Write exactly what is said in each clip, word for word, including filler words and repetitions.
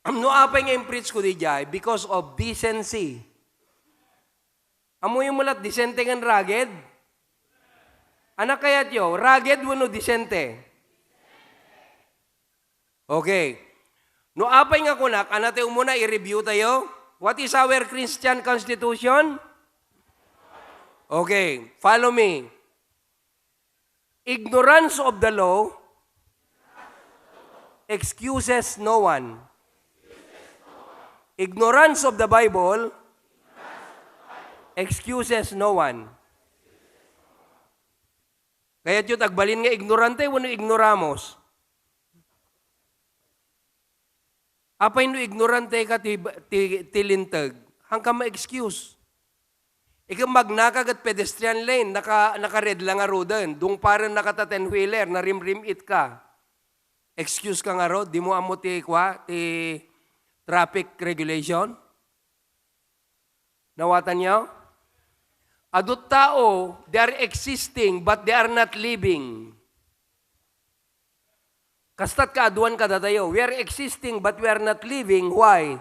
No apay nga impreach ko diay, because of decency. Ammoyo met la ti disente ken rugged? Ania kayatyo, rugged wenno disente? Okay. No apay nga kunak, ania ti umuna i-review tayo? What is our Christian constitution? Okay, follow me. Ignorance of the law excuses no one. Ignorance of the Bible excuses no one. Kayatyo ti agbalin nga ignorante wenno ignoramus? Apay no ignorante ka ti, ti, ti linteg, haanka ma-excuse. Ikan magnaka ket pedestrian lane, naka, naka-red la ngaruden, dungparennaka ta ten-wheeler, narimrim-it ka. Excuse ka ngarud, dimo ammo ti kua, ti traffic regulation? Nawatanyo? Adu ti tao, they are existing, but they are not living. Kasta't kaaduan kadatayo. We are existing, but we are not living. Why?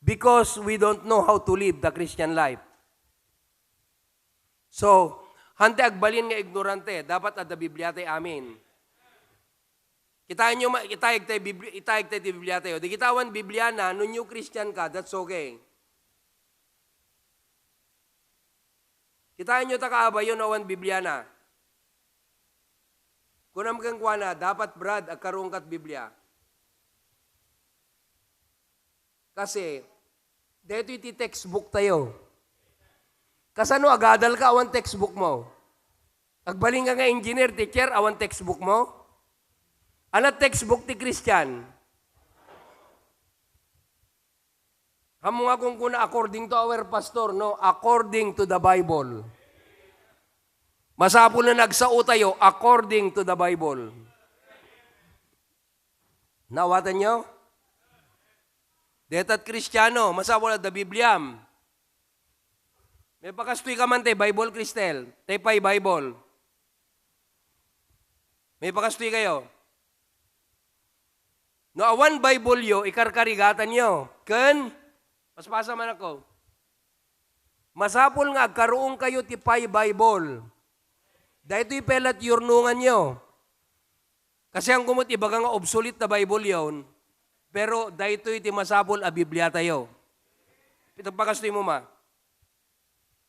Because we don't know how to live the Christian life. So, haantay agbalin nga ignorante, dapat adda Biblia tay amin. Kitaenyo, ma-, itayeg tay Bibli-, itayeg tay ti Biblia tayo. Dagiti awan Bibliana, no new Christian ka, that's okay. Kitaenyo ta kaabayo no awan Bibliana. Kunam kenkuana, "Dapat, Brad, agkaruonkat Biblia." Kasi, daytoy ti textbook tayo. Kasano agadal ka awan textbook mo? Agbalin ka nga engineer, teacher, awan textbook mo? Ania textbook ti Christian? Ammo nga kunkuna, "According to our pastor," no, according to the Bible. Masapul nga nagsao tayo according to the Bible. Naawatanyo? Dayta ti Kristiano, masapul adda Bibliam. Maipakastoy ka man tay Bible, Cristel. Tay pay Bible. Maipakastoy kayo. No awan Bible yo, ikarkarigatan yo. Ken, paspasa man ako. Masapul nga agkaruon kayo ti pay Bible. Daytoy pay la ti yurnongan yo. Kasi ang kumot ibaga nga obsolete na Bible yon, pero daytoy ti masapul a Biblia tayo. Ito pakastoy mo ma.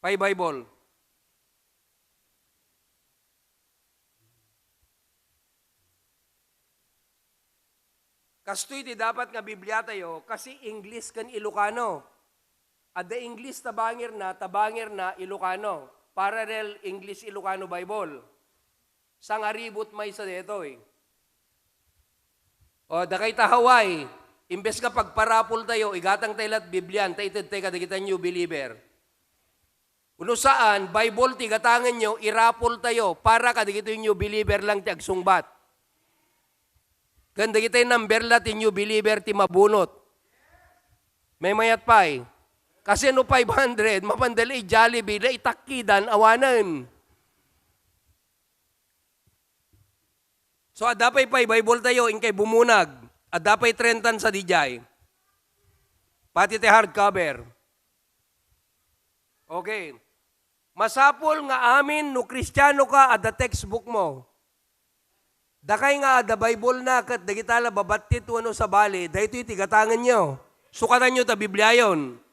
Pay Bible. Kastoy ti dapat nga Biblia tayo, kasi English ken Ilocano. Adda English ta bangirna, ta bangirna Ilocano. Parallel English-Ilocano Bible. Sangaribut maysa daytoy. O, dakay ta Hawaii, imbes nga pagparapol tayo, igatang tayo la't Biblian, ta ited tayo kadagita new believer. Uno saan, Bible ti gatangen nyo, irapol tayo para kadagitoy new believer lang ti agsungbat. Ken dagitoy number la ti new believer ti mabunot. Maymayat pay. Kasi no five hundred, mapanda la i-Jollibee, la itakkidan, awanen. So, adda pay pay Bible tayo, inkay bumunag. Adda pay trentan sa dijay. Pati ti hardcover. Okay. Masapul nga amin no Kristiano ka, adda textbook mo. Dakay nga adda Bible na ket dagita la babattit wenno sabali, daytoy ti gatangen nyo. Sukatanyo ta Bibliayon.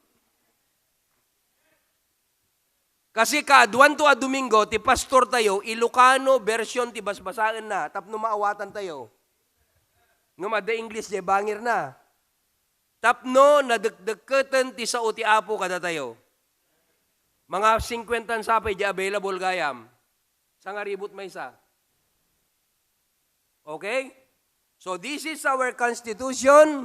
Kasi kaaduanto a Domingo, ti pastor tayo, Ilocano version ti basbasaenna, tapno maawatan tayo. Ngem adda English, jay bangirna. Tapno nadekdekketen ti sao ti Apo kadatayo. Mga singkuentan sapay, jay available gayam. Sangaribut maysa. Okay? So this is our constitution.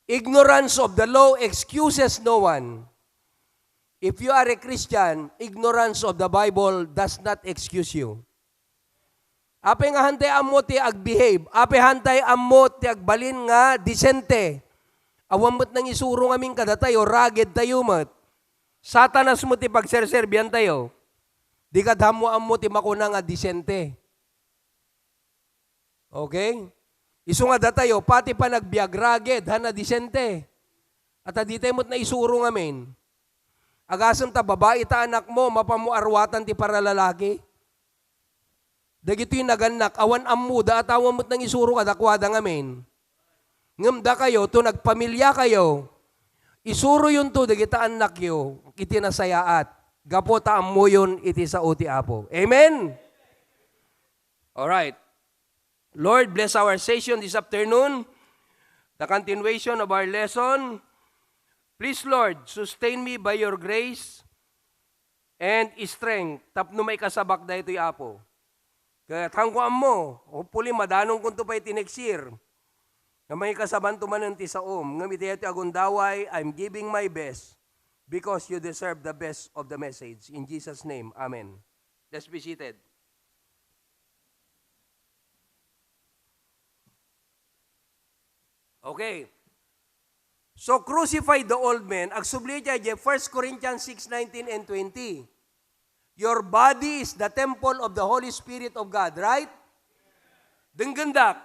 Ignorance of the law excuses no one. If you are a Christian, ignorance of the Bible does not excuse you. Apay nga hantay ammo ti agbehave, apay hantay ammo ti agbalin nga disente. Awan met nangisuro ngamin kadatayo, rugged tayo met. Satanas met ti pagserserbian tayo. Di kad ammo-ammo ti makuna nga disente. Okay? Isu nga datayo, pati panagbiag, rugged, haan a disente. Ata ditay met naisuro ngamin. Agasem ta babai ta anakmo, mapanmo aruatan ti paralalaki. Dagitoy nagannak, awan ammoda a tawen met nangisuro kadakuada ngamin. Ngem dakayo, to nagpamiliakayo, isuroyonto dagita annakyo iti nasayaat, gapu ta ammoyon iti sao ti Apo. Amen? Alright. Lord, bless our session this afternoon, the continuation of our lesson. Please, Lord, sustain me by your grace and strength tapno maikasabak daytoy, Apo. Ket haanko ammo, hopefully, madanongkonto pay ti next year nga maikasabanto manen ti saom. Ngem iti daytoy a gundaway, I'm giving my best because you deserve the best of the message. In Jesus' name, amen. Let's be seated. Okay. So, crucify the old man. Agsubli iti First Corinthians six nineteen and twenty. Your body is the temple of the Holy Spirit of God, right? Denggendak.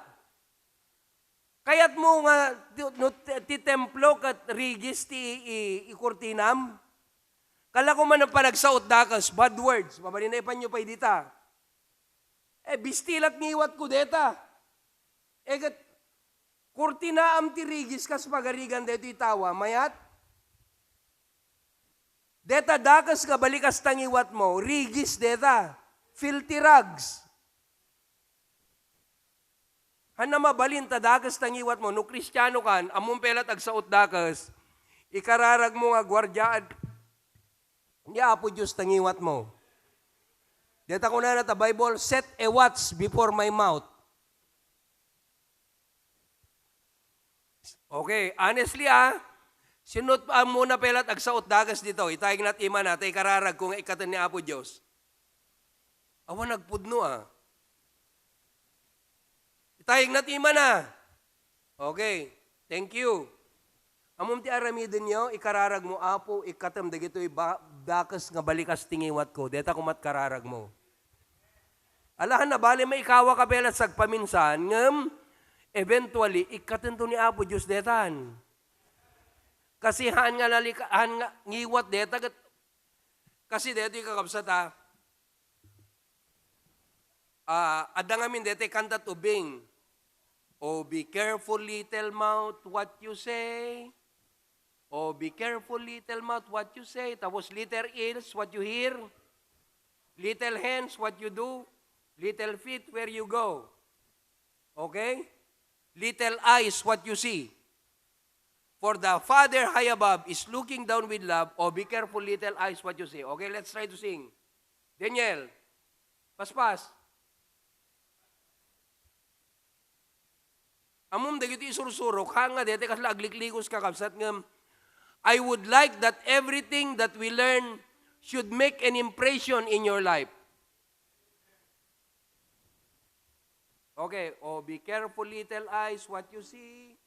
Kayatmo nga ti, no, ti, ti templo ket rigis ti i, i, ikurtinam? Kala ko man ang panagsaot dakes, bad words, mabalin naipanyo pay dita. Eh, bistilat ngiwatko deta. Eh, ket, kurtinaam ti rigis kas pagarigan daytoy tawa, mayat? Deta dakes nga balikas ta ngiwatmo, rigis deta. Filthy rags. Haan a mabalin ta dakes ta ngiwatmo, no Kristianokan, ammom pay lat agsaot dakes, ikararagmo nga guardiaan ni Apo Dios ta ngiwatmo. Deta kunana ta Bible, "Set a watch before my mouth." Okay, honestly, ah, sino ammo na pay lat agsaot dakes dito? Itayeg nat imana, ta ikararagko nga ikkaten ni Apo Dios. Awan nagpudno, ah. Itayeg nat imana. Okay, thank you. Ammom ti aramidenyo, ikararagmo, "Apo, ikkatem dagitoy ba-, dakes nga balikas ti ngiwatko." Deta komat kararagmo. Alahan na bali maikawaka pay lat sagpaminsan, ngem eventually, ikkatento ni Apo Dios detan. Kasi haan nga nalika-, haan nga ngiwat deta, ket kasi detoy kakabsat, ah. Ah, adda ngamin detoy kanta ti ubing. "Oh, be careful, little mouth, what you say. Oh, be careful, little mouth, what you say." Tapos, "Little ears, what you hear. Little hands, what you do. Little feet, where you go." Okay? "Little eyes, what you see. For the Father high above is looking down with love." Oh, be careful, little eyes, what you see. Okay, let's try to sing. Daniel, paspas. Ammom dagiti isursurok, haan nga dayta kasla agliklikos, kakabsat, ngem, I would like that everything that we learn should make an impression in your life. Okay, "Oh, be careful, little eyes, what you see."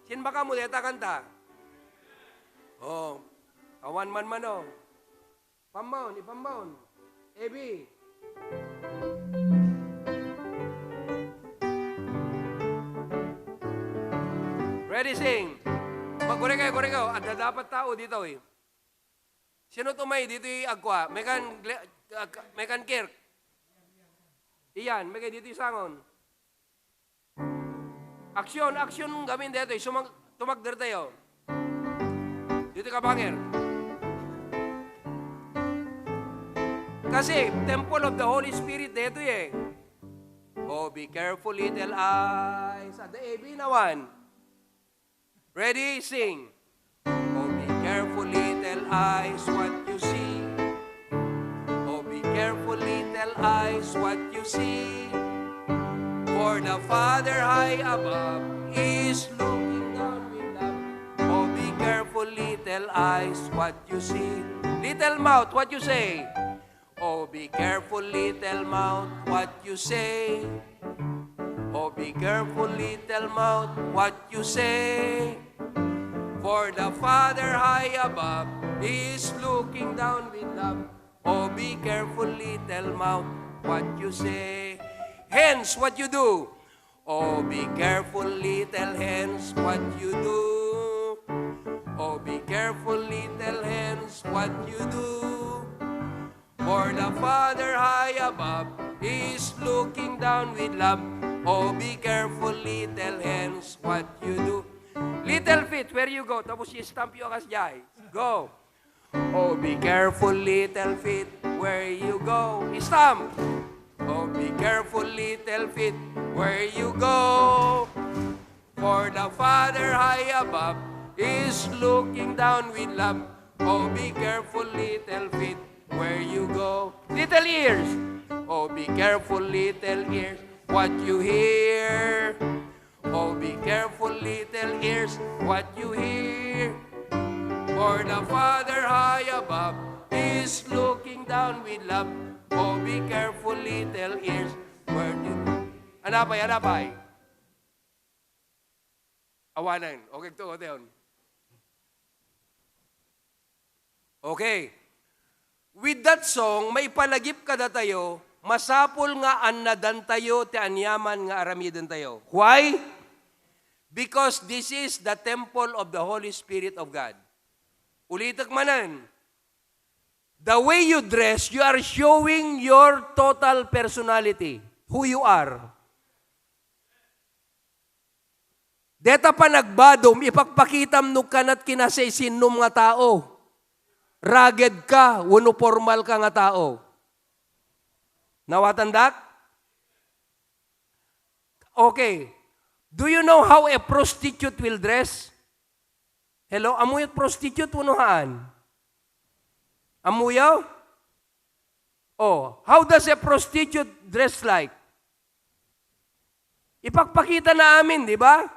Simbagmo dayta kanta. Oh, awan man mano. Pammaon, ipammaon. Ebi. Ready, sing. Magurekayo, gurekayo. Adda dapat tao ditoy. Sino ti umay ditoy agkua? Mekan Gle-, ag-, Mekan Kirk. Iyan, mekay ditoy sangon. Aksyon, aksyon ngamin daytoy. Sumag-, tumagder tayo. Ditoy ka, banger. Kasi, temple of the Holy Spirit daytoy eh. Oh, be careful, little eyes. Adda A B naman. Ready? Sing. Oh, be careful, little eyes, what you see. Oh, be careful, little eyes, what you see. For the Father high above is looking down with love. Oh, be careful, little eyes, what you see. Little mouth, what you say? Oh, be careful, little mouth, what you say. Oh, be careful, little mouth, what you say. For the Father high above is looking down with love. Oh, be careful, little mouth, what you say. Hands, what you do. Oh, Be careful, little hands, what you do. Oh, be careful, little hands, what you do. For the Father high above is looking down with love. Oh, be careful, little hands, what you do. Little feet, where you go? Tapos i-stamp you akas jay. Go. Oh, be careful, little feet, where you go. Stamp. Oh, be careful, little feet, where you go. For the Father high above is looking down with love. Oh, be careful, little feet, where you go. Little ears. Oh, be careful, little ears, what you hear. Oh, be careful, little ears, what you hear. For the Father high above is looking down with love. Oh, be careful, little ears, where you... Anapay, anapay. Awanen. Okay, to, Odeon. Okay. With that song, maipalagip kadatayo, masapul nga annadantayo ti aniaman nga aramidentayo. Why? Because this is the temple of the Holy Spirit of God. Ulitek manen, the way you dress, you are showing your total personality, who you are. Deta panagbadom, ipakpakitam no kanat kinasaysinnom nga tao. Rugged ka, wenno formal ka nga tao. Nawatandak? Okay. Do you know how a prostitute will dress? Hello, ammoyo ti prostitute wenno haan? Ammoyo? Oh, how does a prostitute dress like? Ipakpakitana amin, di ba?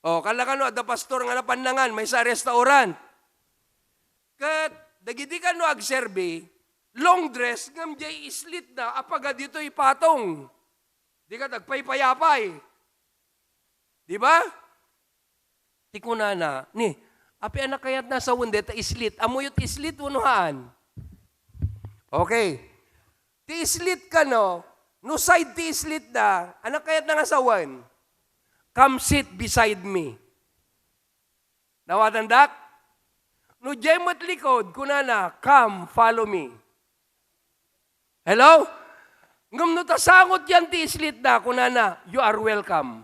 Oh, kala kano, adda pastor nga napannangan, maysa a restaurant. Ket, dagidi kano agserbi, long dress, ngem jay islitna, apaga ditoy patong. Di ka agpaypayapay. Di ba? Ti kunana, ni, apay a kayatna a sawen deta islit? Ammoyo ti islit wenno haan? Okay. Ti islit kano, no side ti islitna, ania kayatna nga sawen? Come sit beside me. Nawatandak? No jay met likod, kunana, "Come, follow me." Hello? Ngem no ta sangot yan ti islitna, kunana, "You are welcome."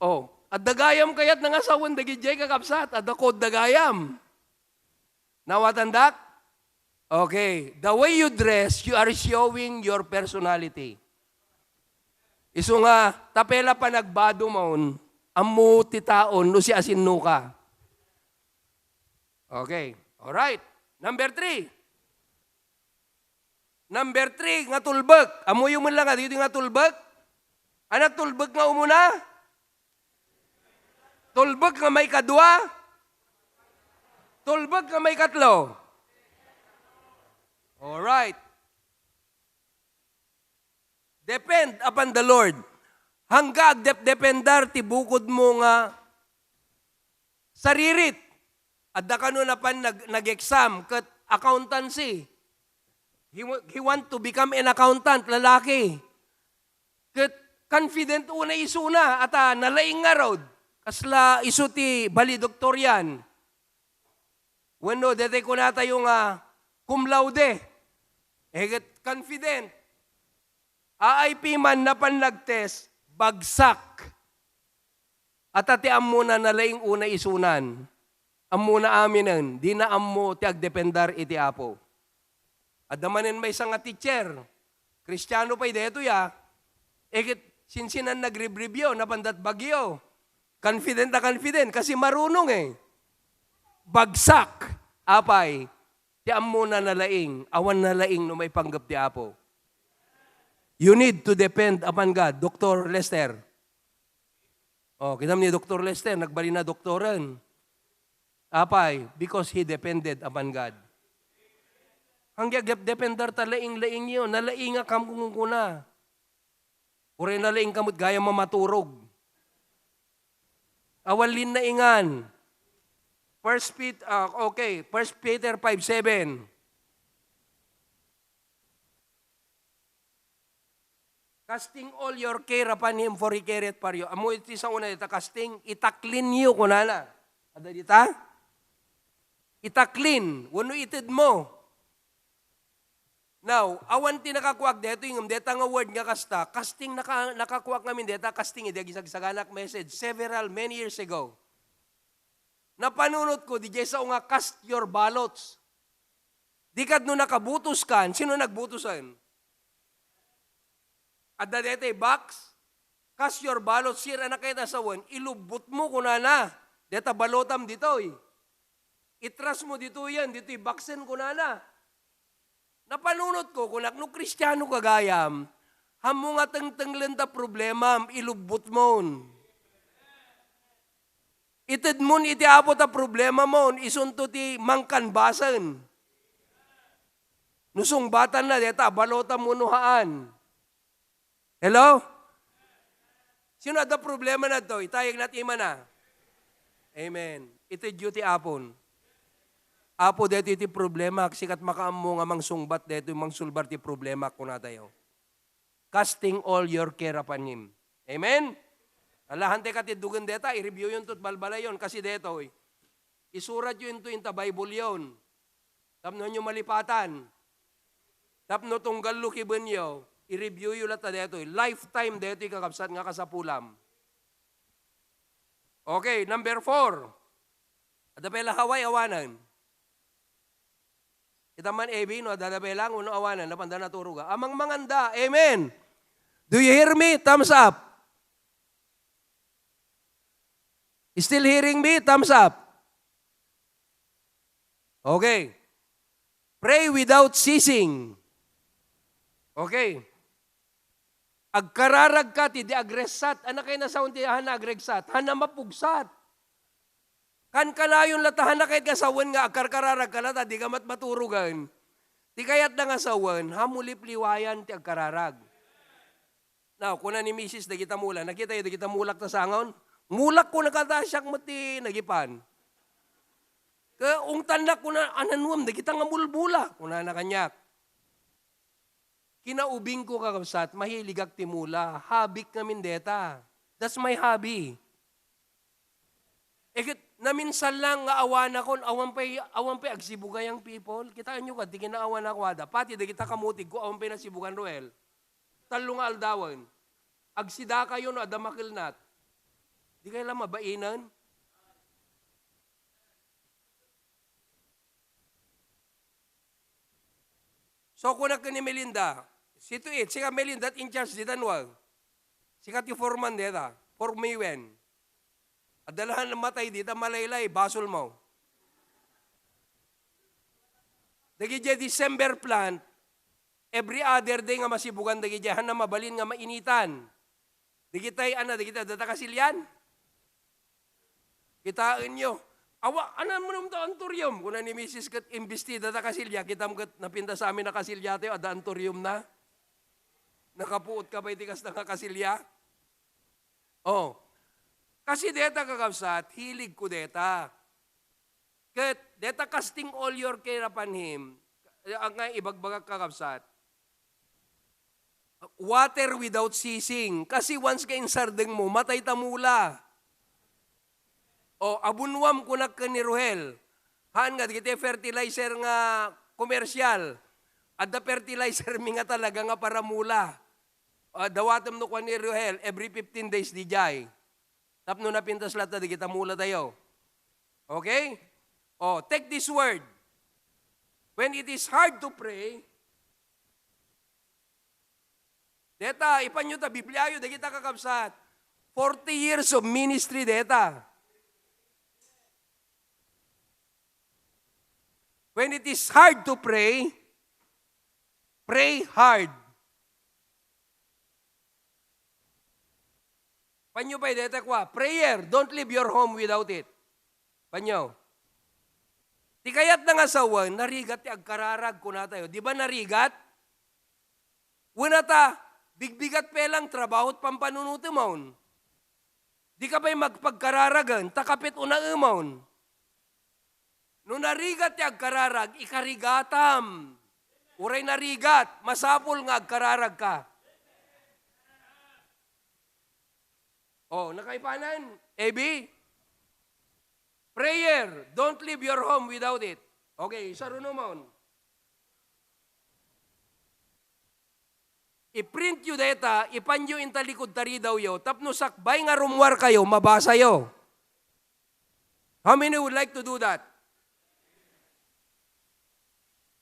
Oh, adda gayam kayatna nga sawen dagidiay, kakabsat, adda kodda gayam. Nawatandak? Okay. The way you dress, you are showing your personality. Isu nga, tapela panagbadom, ammo ti tao no siasinoka. Okay. Alright. Number three. Number three nga tulbek. Ammoyo met la nga ditoy nga tulbek? Ania tulbek nga umuna? Tulbek nga maikadua? Tulbek nga maikatlo? Alright. Depend upon the Lord. Hangga agdepdependar ti bukodmo nga saririt. Adda kano napan nag-, nag-exam ket accountancy. He wa-, he want to become an accountant, lalaki. Ket confident unay isuna, ata nalaing ngarud. Kasla isu ti valedictorian. Wenno, daytoy kunatayo nga cum laude. Eh, ket confident. A I P man napan nag-test, bagsak. Ata ti ammona nalaing unay isunan. Ammona aminen, dina ammo ti agdependar iti Apo. Adda manen maysa nga teacher, Kristiano pay daytoy a, eh, ket sinsinan nagribribyo, napan dat bagyo. Confident na confident, kasi marunong eh. Bagsak, apay, ti ammona nalaing, awan nalaing no maipanggep ti Apo. You need to depend upon God. Doktor Lester. Oh, kitam ni Doktor Lester, nagbalin a doktoren. Apay, because he depended upon God. Hanggang dependar ta laing-laing yo, nalaingakam kung kuna. Uray nalaingka met gayam a maturog. Awan linnaingan. First Pet-, ah, okay, First Peter five seven. Casting all your care upon him, for he careth for you. Ammo iti saona dita, casting, itaklinyo, kunana. Adda dita? Itaklin, wenno itedmo. Now, awan ti nakakuak detoy, ngem deta nga word nga kasta, casting naka-, nakakuak ngamin deta, casting, idi agisagsaganak message, several, many years ago. Napanunotko, diay sao nga cast your ballots. Di kad no nakabutos kan, sino nagbutosen? Adda detoy box, cast your ballots here, anak ket asawen, ilubbotmo, kunana. Deta balotam ditoy. Itrasmo ditoyen, ditoy boxen, kunana. Napanunotko, kunak, no Kristiano ka gayam, ammo nga tengtenglen ta problemam, ilubbotmon. Itedmon iti Apo ta problemamon, isunto ti mangkanbasen. No sungbatanna, deta, balotam wenno haan. Hello? Sino adda problemana ditoy? Itayegna ti imana. Amen. Itedyo ti Apon. Apo, detoy ti problemak, sika ti makaammo nga mangsungbat detoy, mangsulbar ti problemak, kunatayo. Casting all your care upon him. Amen? Alahan ti katiddogen deta, i-reviewyon to't balbalayon, kasi detoy. Isuratyo into inta Bible yon. Tapno nyo malipatan. Tapno tunggal lukibenyo, i-reviewyo latta detoy. Lifetime detoy, kakabsat, nga kasapulam. Okay, number four. Adda pay la Hawaii, awanen. Kita man, A B, no, adda pay lang, uno awanen, napanda naturoga. Amang manganda, amen. Do you hear me? Thumbs up. Still hearing me? Thumbs up. Okay. Pray without ceasing. Okay. Agkararag ka ti di agregsat. Anak, kay nasaon ti hana agregsat? Hana mapugsat. Kankanayon latta, hana ket nga sawen nga agkarkararag ka latta, di ka met maturogen. Ti kayatna nga sawen, ammo lipliwayan ti agkararag. Now, kuna ni misis, dagita mula, nakitayo dagita mulak ta sangaon? Mulak, kuna, kada siak met ti nagipan. Kaungtannak, kuna, ananuem dagita nga mulbula, kunana kaniak. Kinaubingko, kakabsat, mahiligak ti mula. Habik ngamin deta. That's my hobby. Iket, naminsan lang nga awanakon, awan pay, awan pay agsibugayang people. Kitaenyo kad, ti kinaawanako ada. Pati dagita kamutigko, awan pay nasibugan, Roel. Tallo nga aldawen. Agsidakayo no adda makelnat. Di kayo la mabainen? So, kunak ken ni Melinda, "See to it, sika, Melinda, in charge dita, no? Sika ti foreman dita, for me when." Adda la namatay dita, malaylay, basolmo. Dagiti December plant, every other day nga masibugan dagiti, hana mabalin nga mainitan. Dagitay, ana, dagiti, adda ta kasilian? Kitaenyo. Awa, anam-, anam ta antorium? Kuna ni misis ket, "Imbestida ta kasilya, kitam ket napintas amin a kasilya tayo, adda antorium na." Nakapuot ka pay iti kasta nga kasilya? Oh. Kasi deta, kakabsat, hilig ko deta. Ket deta, casting all your care upon him, nga ibagbagak, kakabsat, water without ceasing. Kasi once nga insardeng mo, matay ta mula. O, abunwam, kunak ken ni Rohel. Haan nga, dagiti fertilizer nga komersial. Adda fertilizer mi nga talaga nga para mula. Ah, dawatem no kuan ni Rohel, every fifteen days, diay. Tapno napintas latta dagita mula tayo. Okay? Oh, take this word. When it is hard to pray, deta, ipanyo ta, Bibliayo, dagita, kakabsat. Forty years of ministry, deta. When it is hard to pray, pray hard. Panyo pay deta kua, prayer, don't leave your home without it. Panyo. Ti kayatna nga sawen, narigat ti agkararag, kunatayo. Di ba narigat? Wen ata, bigbigat pay lang trabaho ti pampanunotem, awn. Di ka pay magpagkararagen, ta kapit unaem, awn. No narigat ti agkararag, ikarigatam. Uray narigat, masapul nga agkararag ka. Oh, nakaipanan? A B? Prayer. Don't leave your home without it. Okay, isarunumon. I-print yo deta, ipanyo inta likud ta ridawyo, tapno sakbay nga rummuar kayo, mabasa yo. How many would like to do that?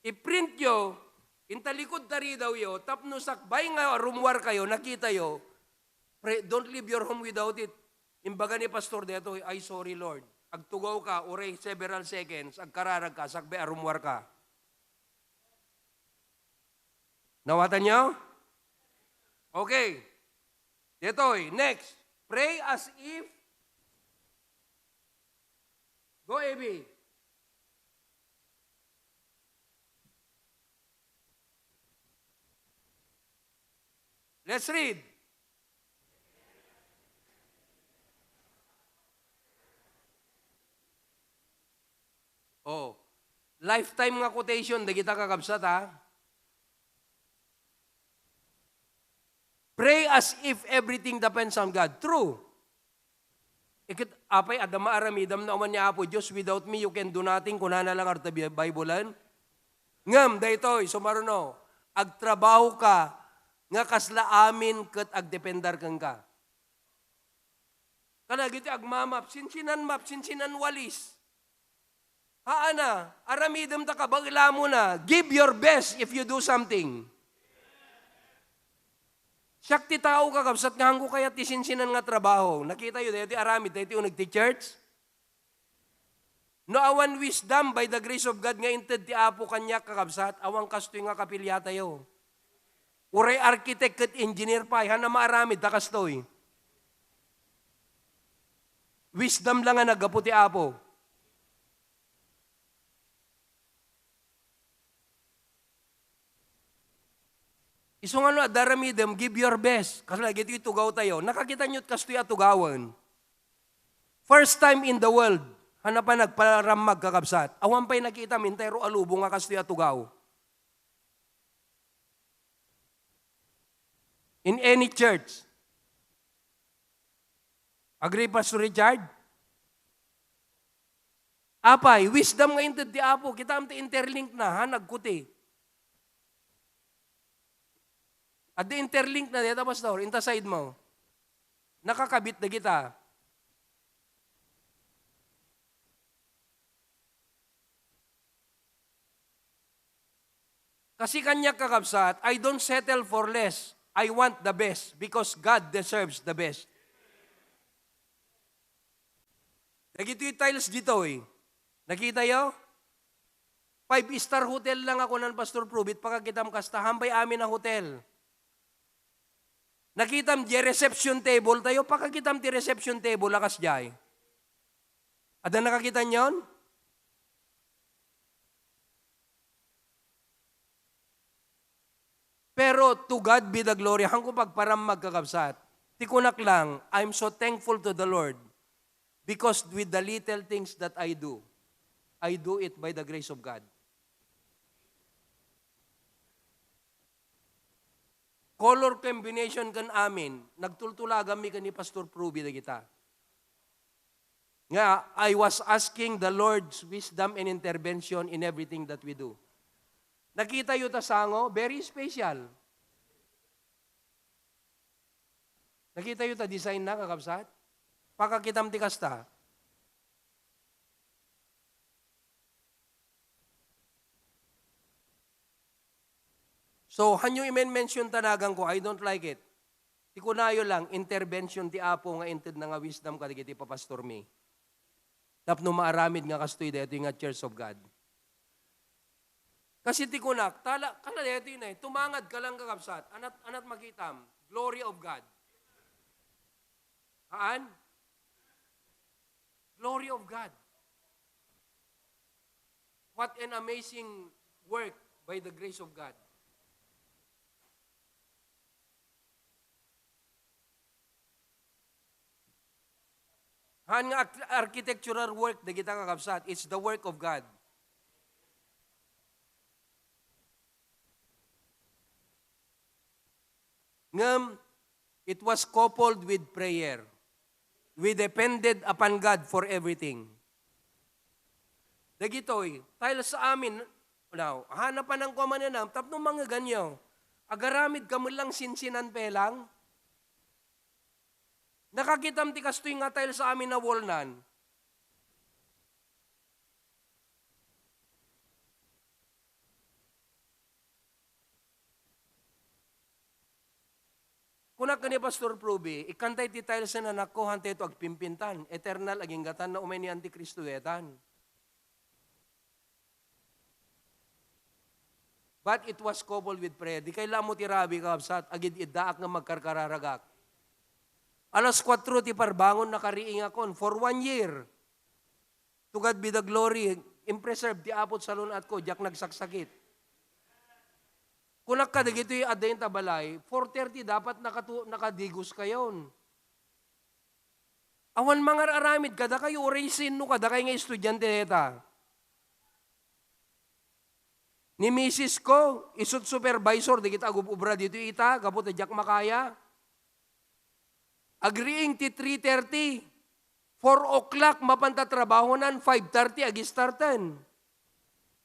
I-print yo, inta likud ta ridawyo, tapno sakbay nga rummuar kayo, nakita yo, pray, don't leave your home without it. Imbaga ni Pastor detoy, "Ay, sorry, Lord." Agtugaw ka, uray several seconds, agkararag ka, sakbay a rummuar ka. Nawatan nyo? Okay. Detoy, next. Pray as if. Go, A B. Let's read. Oh. Lifetime nga quotation, dagita kakabsat, ha? Pray as if everything depends on God. True. Iket, apay, adda maaramidam no awan ni Apo Dios, "Without me, you can do nothing," kunana lang arta Bi-, Bible-en. Ngem, daytoy, sumaruno, agtrabaho ka nga kasla amin ket agdependar kenka. Kadagiti agmamap, sinsinan map, sinsinan walis. Haana, aramidem ta kabaelamona. Give your best if you do something. Siak ti tao, kakabsat, nga haanko kayat ti sinsinan nga trabaho. Nakita yo, daytoy aramid, daytoy uneg ti church. No awan wisdom by the grace of God nga inted ti Apo kaniak, kakabsat, awan kastoy nga kapiliatayo. Uray architect ket engineer pay, haanna maaramid ta kastoy. Wisdom lang nga naggapu ti Apo. Isu nga no adda aramidem, give your best. Kasla dagiti itugawtayo. Nakakita nyo kastoy a tugawen. First time in the world, haanna pay nagparammag, kakabsat. Awan pay nakitam, entero a lubong nga kastoy a tugaw. In any church. Agree, Pastor Richard? Apay, wisdom nga inted ti Apo, kitaem ti interlink na, ha, nagkuti. Adda interlink na deta, Pastor, inta side mo. Nakakabit dagita. Kasi kaniak, kakabsat, I don't settle for less. I want the best because God deserves the best. Dagitoy tiles ditoy. Nakita yo? Five star hotel lang ako nan Pastor Prubit, pakakitam kasta, haanpay amin a hotel. Nakitam di reception table tayo, pakakitam ti reception table a kasdiay. Adda nakakita niyon? Pero to God be the glory. Haanko pagparammag, kakabsat. Ti kunak lang, I'm so thankful to the Lord because with the little things that I do, I do it by the grace of God. Color combination ken amin, nagtultulaganmi ken ni Pastor Pruby dagita. Nga, I was asking the Lord's wisdom and intervention in everything that we do. Nakita yu ta sango, very special. Nakita yu ta design na, kakabsat? Pakakitam ti kasta. So, hanyo i-mention ta naganko, I don't like it. Ti kunayo lang, intervention ti Apo nga intedna nga wisdom kadagiti papastormi. Tapno maaramid nga kastoy daytoy nga Church of God. Kasi ti kunak, tala, kala daytoy na eh, tumangad ka lang, kakabsat, anat, anat makitam, glory of God. Haan? Glory of God. What an amazing work by the grace of God. Haan nga arch-, architectural work dagita, kakabsat, it's the work of God. Ngem, it was coupled with prayer. We depended upon God for everything. Dagitoy, tiles amin, now, hanapan ang kumananam, tapno mangeganyo. Agaramid ka man lang sinsinan pelang. Nakakitam ti kastoy nga tiles amin a walnan. Kunak ken ni Pastor Proby, ikkantay ti tiles a nanakko, hantay to agpimpintan, eternal, aginggatan, na umay ni Antikristo detan. But it was coupled with prayer. Di kay lamo ti rabi, kabsat, agid-iddaak nga magkarkararagak. Alas kuatro ti parbangon, nakariingakon for one year. To God be the glory, impreserve ti Apo ti salun-atko, diak nagsaksakit. Kunak kadagitoy adda ita balay, four thirty dapat nakatu-, nakadigos kayon. Awan mangar-aramid kadakayo, uray sinno kadakay nga estudiante deta. Ni misis ko, isut supervisor, dagita agub-ubra ditoy ita, gapu ta diak makaya. Agriing ti three thirty. Four o'clock, mapanta trabahonan, five thirty, agistarten.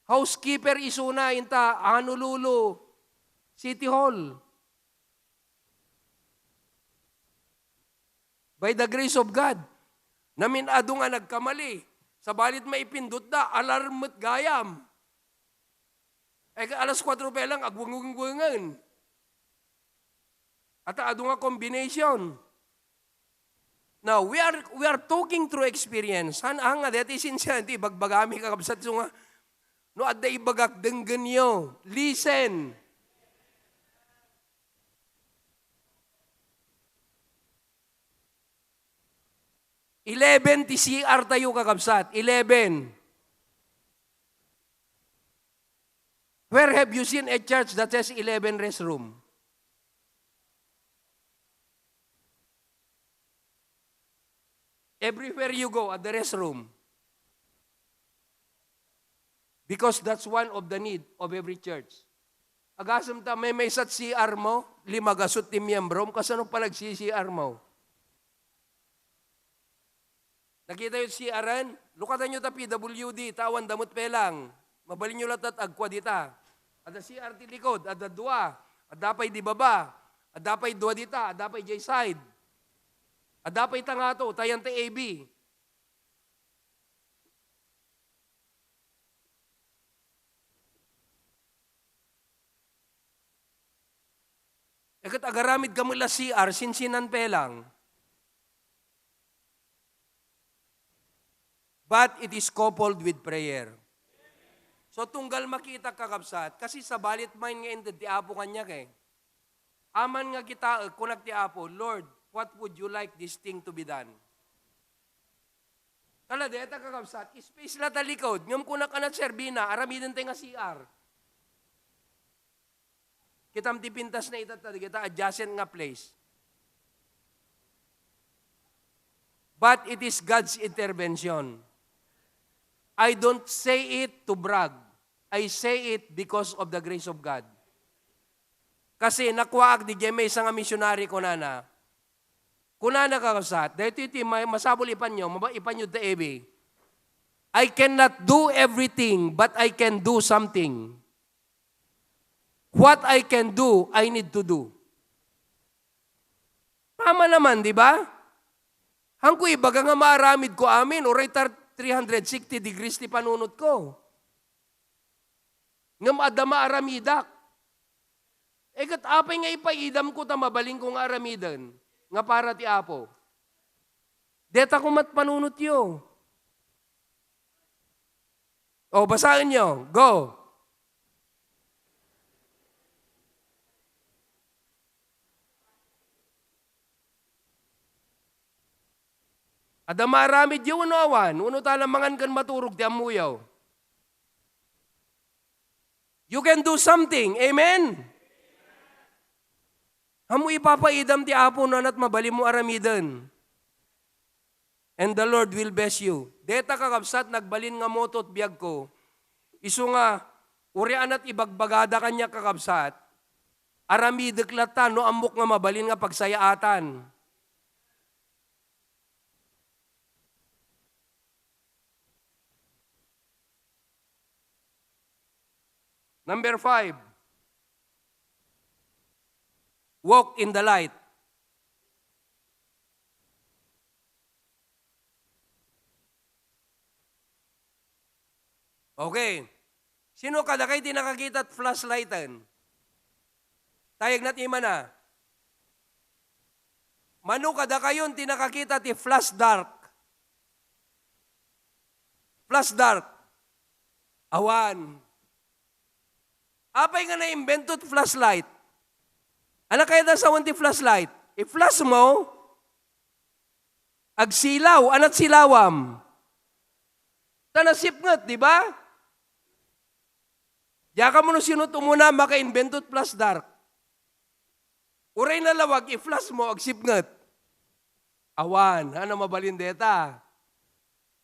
Housekeeper isuna, inta, Honolulu City Hall. By the grace of God, namin-adu nga nagkamali. Sabalit maipindutda, alarm met gayam. Ay, alas kuatro pa lang, agwengwengwengen. At adu nga combination. Now, we are, we are talking through experience. Han, han nga, deti sinsian, ti ibagbagami, kakabsat, so nga, no, adda ibagak, denggenyo. Listen. Eleven ti C R tayo, kakabsat. Eleven. Where have you seen a church that has eleven restroom? Everywhere you go, at the restroom. Because that's one of the need of every church. Agasem ta, maymaysa ti C R mo, lima gasut ti miyembrom, kasano pa nagsi-C R mo? Nakita yo ti C R-an? Lukatan yo ta P W D, ta awan damot pelang. Mabalin yo latta agkua dita. Adda C R ti likod, adda dua. Adda pay di baba. Adda pay dua dita, adda pay jay side. Adda pay tangato, tayan ti A B. Ket agaramid ka met la C R, sinsinan pelang. But it is coupled with prayer. So, tunggal makita, kakabsat, kasi sabalit main nga inted ti Apo kaniak, eh. Aman nga kitaek, kunak ti Apo, "Lord, what would you like this thing to be done?" Kala deta, kakabsat, space la ta likod, ngem kunak a nagserbina, aramiden tay nga C R. Kitam ti pintas na itatta, dagita adjacent nga place. But it is God's intervention. I don't say it to brag. I say it because of the grace of God. Kasi nakuaak di jay maysa nga missionary, kunana, kunana, kakabsat, daytoy ti may-, masapul ipanyo, maba-, ipanyo ta A B. "I cannot do everything, but I can do something. What I can do, I need to do." Tama naman, di ba? Hanko ibaga nga maaramid ko amin, uray tar-, three hundred sixty degrees ti panunot ko. Ngem adda maaramidak. Eh, ket apay nga ipaidam ko ta mabalin ko nga aramiden nga para ti Apo? Deta ko met panunotyo. O, basaen nyo. Go. Adda maaramid yo wenno awan, wenno ta la mangan ken maturog ti ammoyo. You can do something. Amen? Ammo ipapaidam ti Apo no ania ti mabalinmo aramiden. And the Lord will bless you. Deta, kakabsat, nagbalin nga motto ti biagko. Isu nga, uray ania ti ibagbagada kaniak, kakabsat, aramidek latta no ammok nga mabalin nga pagsayaatan. Number five, walk in the light. Okay. Sino kadakay ti nakakita ti flashlighten? Tayegna ti imana. Mano kadakayon ti nakakita ti flash dark? Flash dark. Awan. Apay nga naimbento ti flashlight? Ania kayat a sawen ti flashlight? I-flash mo, agsilaw, ania ti silawam? Ta nasipnget, di ba? Diak ammo no sino ti umuna makaimbento ti flash dark. Uray nalawag, i-flash mo, agsipnget. Awan, ania mabalin deta?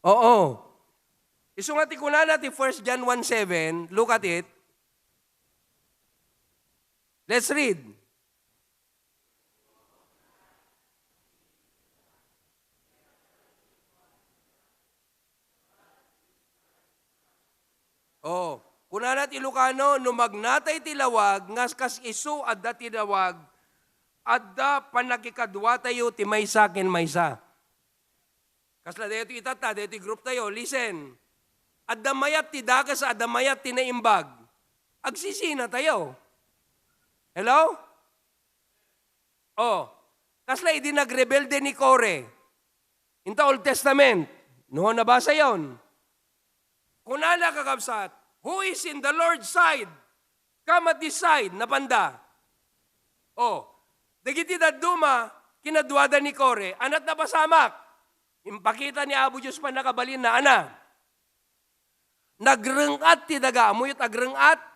Oo. Isu nga ti kunana ti First John one seven, look at it. Let's read. Oh, kunana ti Ilocano, no magnatay ti lawag, nga kas isu adda ti lawag, adda pannakikaduatayo ti maysa ken maysa. Kasla daytoy itatta, daytoy group tayo, listen. Adda mayat ti dakes, adda mayat ti naimbag. Agsisina tayo. Hello? Oh, kasla idi nagrebelde ni Kore. Inta Old Testament, no, nabasa yon. Kunana, kakabsat, "Who is in the Lord's side? Come at this side," napanda. Oh, dagiti dadduma, kinaduada ni Kore, ania ti napasamak? Impakita ni Apo Dios pannakabalinna, ania? Nagreng-at ti daga. Ammoyo ti agreng-at?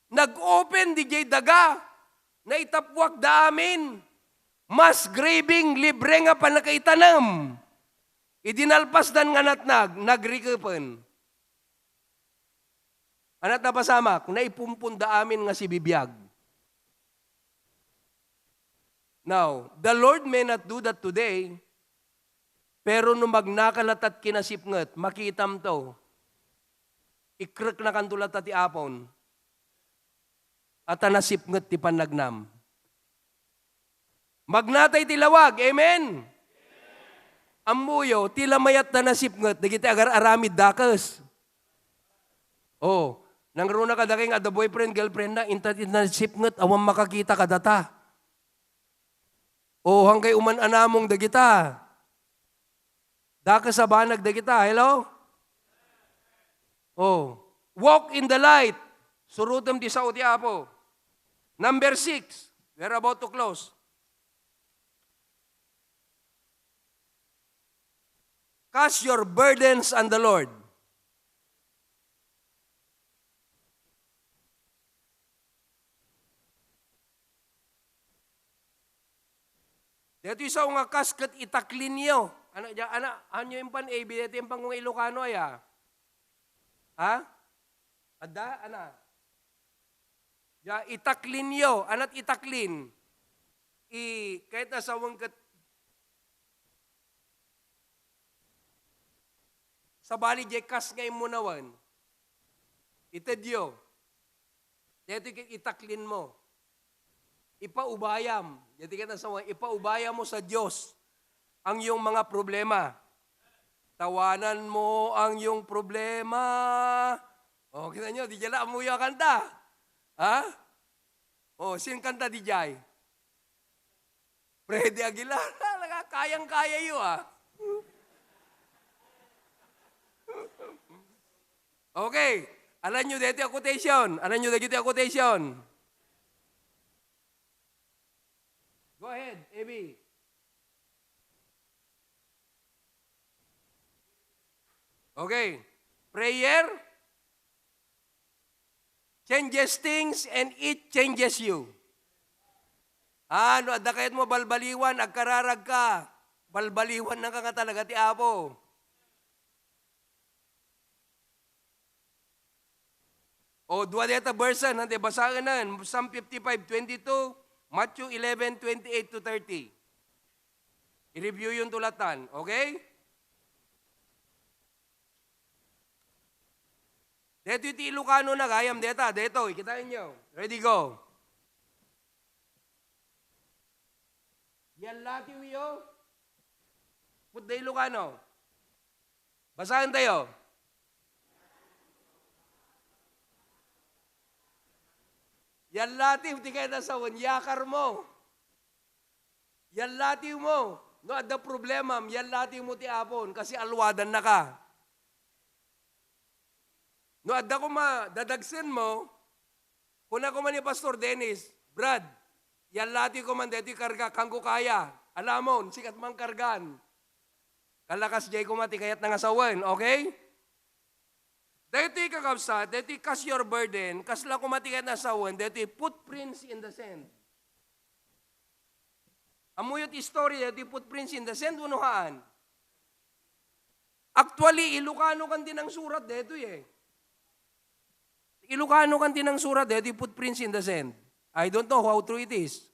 Nag-open diay daga. Naitappuak da amin. Mass graving, libre nga pannakaitanem. Idi nalpasdan nga natnag, nagrikepen. Ania ti napasamak? Naipumpon da amin nga sibibiag. Now, the Lord may not do that today, pero no magnaka latta ti kinasipnget, makitamto. Ikreknakanto latta ti Apon. A ta nasipnget ti pannagnam. Magnatay ti lawag. Amen? Ammoyo, ti la mayat ta nasipnget, dagiti agar-aramid dakes. Oh, nangruna kadakay nga adda boyfriend, girlfriend na, inta ti nasipnget, awan makakita kadata. Oh, hangkay uman-anamong dagita. Dakes a banag dagita. Hello? Oh, walk in the light. Surotem ti sao ti Apo. Number six, we're about to close. Cast your burdens on the Lord. Daytoy sao nga kas ket itaklinyo. Ania, ania, ania impan A B, daytoy impan nga Ilocano aya? Ha? Adda? Ania? Diay itaklinyo. Ania ti itaklin? I, kayat a sawen ket sabali diay kas nga immunawen. Itedyo. Daytoy ket itaklinmo. Ipaubayam. Daytoy ket nasawa, ipaubayam mo sa Dios ang iyong mga problema. Tawanan mo ang iyong problema. Oh, kita nyo, di dyan na amuyo a kanta. Ha? Oh, sin kanta di jay? Freddy Aguilar, talaga, kayang-kaya yo, ah. Okay. Alanyo daytoy a quotation. Alanyo dagiti a quotation. Go ahead, A B. Okay. Prayer changes things and it changes you. Ah, no adda kayatmo balbaliwan, agkararag ka. Balbaliwan na ka nga talaga ti Apo. O, dua dayta verse, handa basaen, Psalm fifty-five twenty-two, Matthew eleven twenty-eight to thirty. I-review yun tulatan, okay? Detoy ti Ilocano na gayam deta, detoy, kitaenyo. Ready, go. Yallatiwyo. Put the Ilocano. Basaentayo. Yallatiw ti kayat a sawen, yakarmo. Yallatiwmo. No adda problemam, yallatiwmo ti Apon, kasi alwadannaka. No adda koma dadagsenmo, kuna koma ni Pastor Dennis, "Brad, yallatiw koma daytoy karga, kanko kaya. Alamon, sikat man kargaan." Kalakas jay koma ti kayatna nga sawen, okay? Daytoy, kakabsat, daytoy cast your burden, kasla koma ti kayatna nga sawen, daytoy footprints in the sand. Ammoyo ti story daytoy footprints in the sand, wenno haan? Actually, Ilocano kan ti nangsurat daytoy eh. Ilocano kan ti nangsurat daytoy footprints in the sand. I don't know how true it is.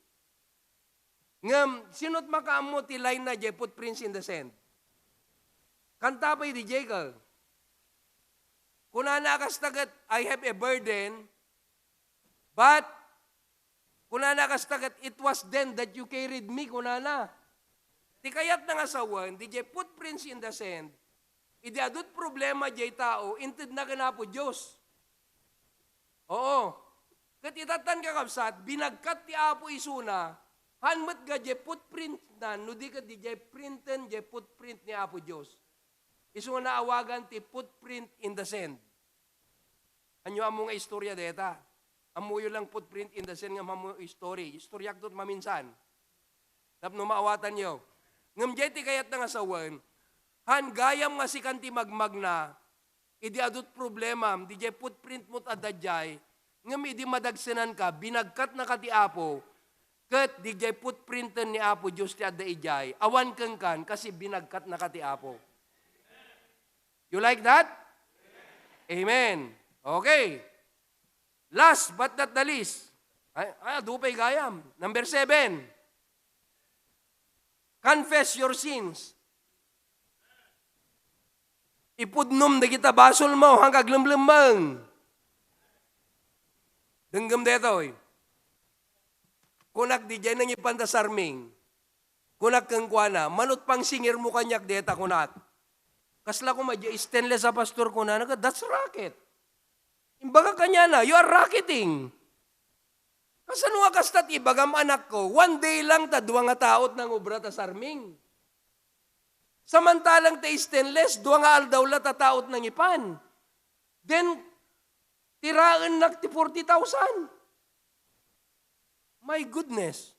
Ngem, sino't makaammo ti line na jay footprints in the sand? Kanta pay di Jekyll. Kunana kasta ket, "I have a burden," but kunana kasta ket, "It was then that you carried me," kunana. Ti kayatna nga sawen, di jay footprints in the sand, idi adu't problema jay tao, intedna ken Apo Dios. Oo. Ket itattan, kakabsat, binagkat ti Apo isuna, haan met nga jay footprint na, no di ket di jay printen jay footprint ni Apo Dios. Isu nga naawagan ti footprint in the sand. Anyo ammo nga istorya deta? Ammoyo lang footprint in the sand nga ammo story. Istoryak to maminsan. Tapno maawatanyo. Ngem jay ti kayatna nga sawen, haan gayam nga sikan ti magmagna, idi adu't problemam, di jay footprint mo't adda jay, ngem idi madagsenanka, binagkatnaka ti Apo, ket di jay footprinten ni Apo Dios ti adda idiay, awan kenkan, kasi binagkatnaka ti Apo. You like that? Amen. Okay. Last but not the least. Ay, ay, adu pay gayam. Number seven. Confess your sins. Ipudnom dagita basolmo, haan ka aglemlemmeng. Denggem daytoy. Kunak, di jay nangipan da Sarming. Kunak kenkuana, "Mano't pangsingirmo kaniak deta," kunak. "Kasla koma jay stainless a, Pastor," kunana, "that's racket." Imbagak kaniana, "You are racketing." Kasano nga kasta't ibagam, anakko? One day lang ta dua nga tao't nangubra ta Sarming. Samantalang ta stainless, dua nga aldaw la ta tao't nangipan. Then, tiraennak ti forty thousand. My goodness.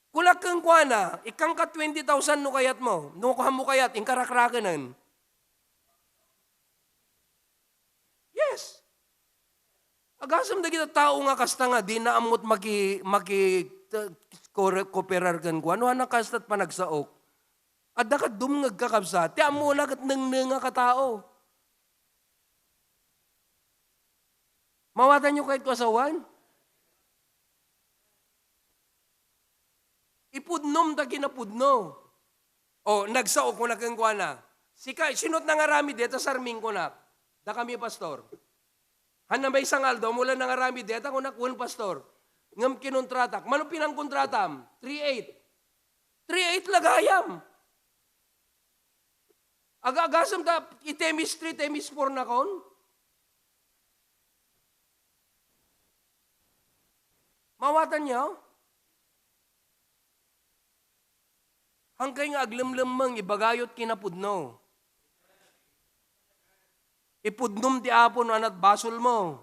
Kunak kenkuana, "Ikkangka twenty thousand no kayatmo, no kuanmo kayat, inka rakrakenen." Yes. Agasem dagiti tao nga kasta nga dina ammo't maki-, maki-, t-, kore-, kooperar kenkuana. No, haan kasta't panagsaok. Adda ket dumngeg, kakabsat. Ti ammona ket nengnenga ka tao. Mawatanyo kayat ko a sawen? Ipudnom ta kinapudno. O, nagsao, kuna kenkuana, "Sika, sino't nangaramid deta Sarming?" kunak. "Dakami, Pastor." "Haan na maysa nga aldaw mo la nangaramid deta?" kunak. "Wen, Pastor. Ngem kinontratak." "Mano pinangkontratam?" "Three eight." "Three eight la gayam." Aga-agasem ta, itemis three, temis four nakon. Mawatanyo? Hankay nga aglemlemmeng, ibagayot kinapudno. Ipudnom ti Apo no anat basolmo.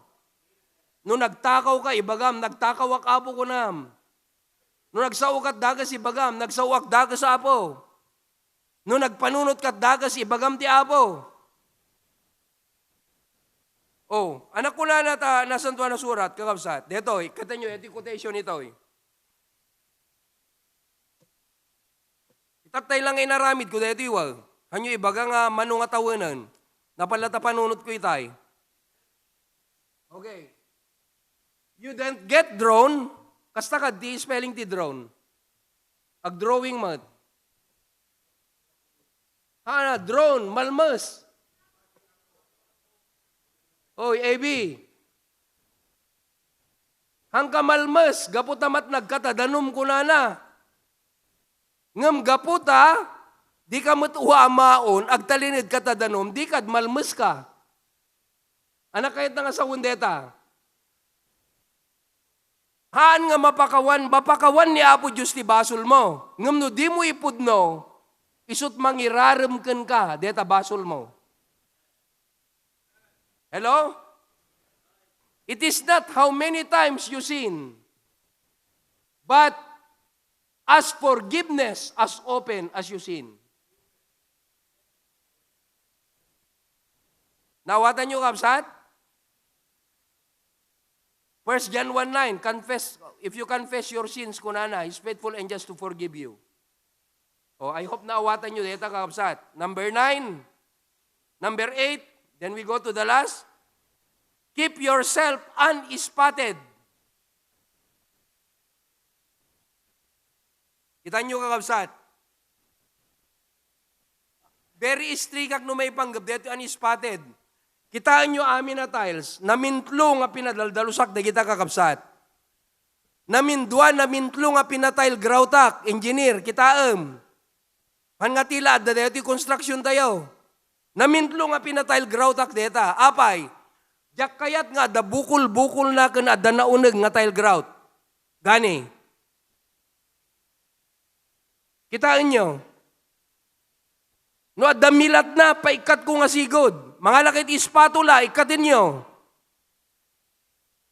No nagtakaw ka, ibagam, "Nagtakaw ak, Apo," kunam. No nagsao kat dakes, ibagam, "Nagsao ak dakes, Apo." No nagpanunot kat dakes, ibagam ti Apo. O, anak, kunana ta Nasantoan a Surat, kakabsat. Detoy, katenyo, iti quotation itoy. Itattay lang nga inaramid ko daytoy, wa. Hanyo ibaga nga mano nga tawenen. Napalata panunot ko itay. Okay. You don't get drone. Kasta ka, di spelling ti drone. Ag-drawing met. Hana, drone, malmes. Oy, A B. Hangka malmes, gapu ta met nagkatadanom kunana. Ngem gapu ta, dika met uamaon, agtalinaed ka ta danum, dika malmeska. Ania kayatna nga sawen deta? Haan nga mapakawan, mapakawan ni Apo Dios ti basolmo. Ngem no dimo ipudno, isut' mangirarem kenka deta basolmo. Hello? It is not how many times you sin, but as forgiveness as often as you sin. Nawatanyo, kabsat? First John one nine, confess, if you confess your sins, kunana, He's faithful and just to forgive you. Oh, I hope nawatanyo deta, kabsat. Number nine, number eight, then we go to the last. Keep yourself unspotted. Kitaenyo, kakabsat? Very strict ak no maipanggep detoy unspotted. Kitaenyo amin a tiles, namintlo nga pinadaldalusak dagita, kakabsat. Namindua, namintlo nga pinatile groutak, engineer, kitaem. Haan nga tila adda daytoy construction tayo. Namintlo nga pinatile groutak deta. Apay, diak kayat nga adda bukol-bukolna ken adda nauneg nga tile grout. Gani. Kitaenyo? No adda milatna, paikkatko nga sigud. Mangala ket spatula, ikkatenyo.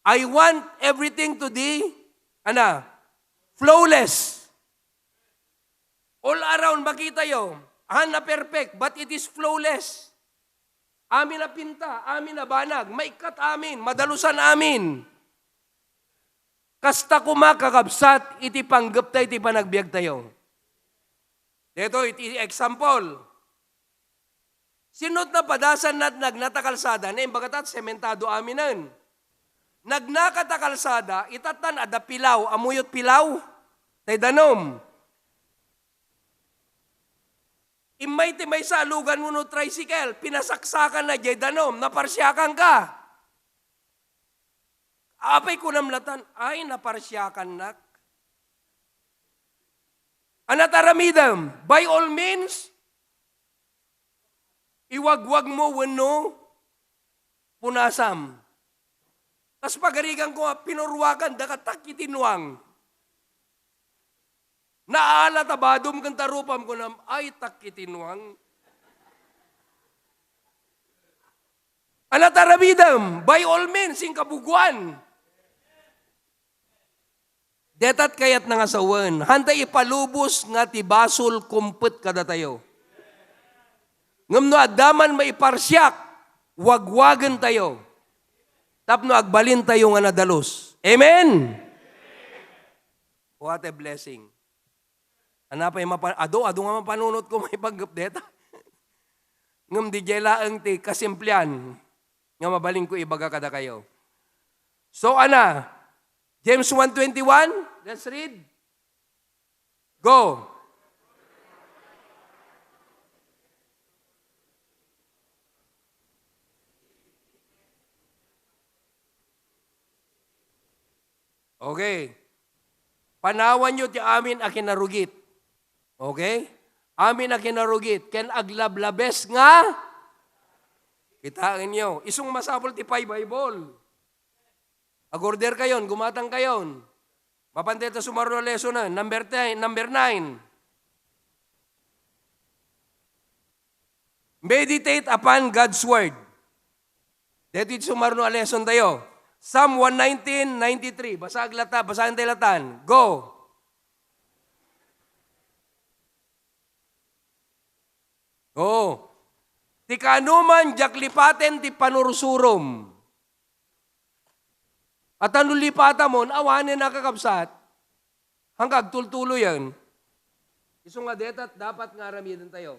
I want everything to be, ana, flawless. All around, makitayo, haan a perfect, but it is flawless. Amin a pinta, amin a banag, maikkat amin, madalusan amin. Kasta koma, kakabsat, iti panggepta iti panagbiagtayo. Detoy iti example. Sino ti napadasan nat-, nagnata kalsada? Naimbagatat, sementado aminen. Nagnakata kalsada, itatan adda pilaw, amuyot pilaw, tay danum. Immay ti maysa a lugan wenno tricycle, pinasaksakan na jay danum, naparsiakan ka. Apay kunam latan, ay, naparsiakannak. Ania ti aramidem? By all means, iwagwag mo wenno punasam. Kas pagarigan ko nga, pinuruakan, daka takki ti nuang. Naala ta badom ken tarupam, kunam, ay, takki ti nuang. Ania ti aramidem? By all means, inkabuguan. Detat kayatna nga sawen, hanta ipalubos nga ti basol kumpet kadatayo. Ngem no adda man maiparsiak, wagwagentayo. Tapno agbalintayo nga nadalus. Amen? What a blessing. Ania pay mapa-, adu, adu nga mapanunotko maipanggep deta. Ngem diay laeng ti kasimplian nga mabalinko ibaga kadakayo. So, ania, James one twenty-one, let's read. Go. Okay. Panawanyo ti amin a kinarugit. Okay? Amin a kinarugit ken aglablabes nga, kitaenyo. Isu nga masapul ti pay Bible. Ag-order kayon, gumatang kayon. Mapan deta sumaruno a lesson na. Number ten, number nine. Meditate upon God's Word. Detoy ti sumaruno a lesson tayo. Psalm one nineteen ninety-three. Basaentayo latan, basaentayo latan. Go. Oo. Ti kaanoman, diak lipaten ti panursurom. At no lipatamon, awanen a, kakabsat, hanggang agtultuloyen. Isu nga detat dapat nga aramidentayo.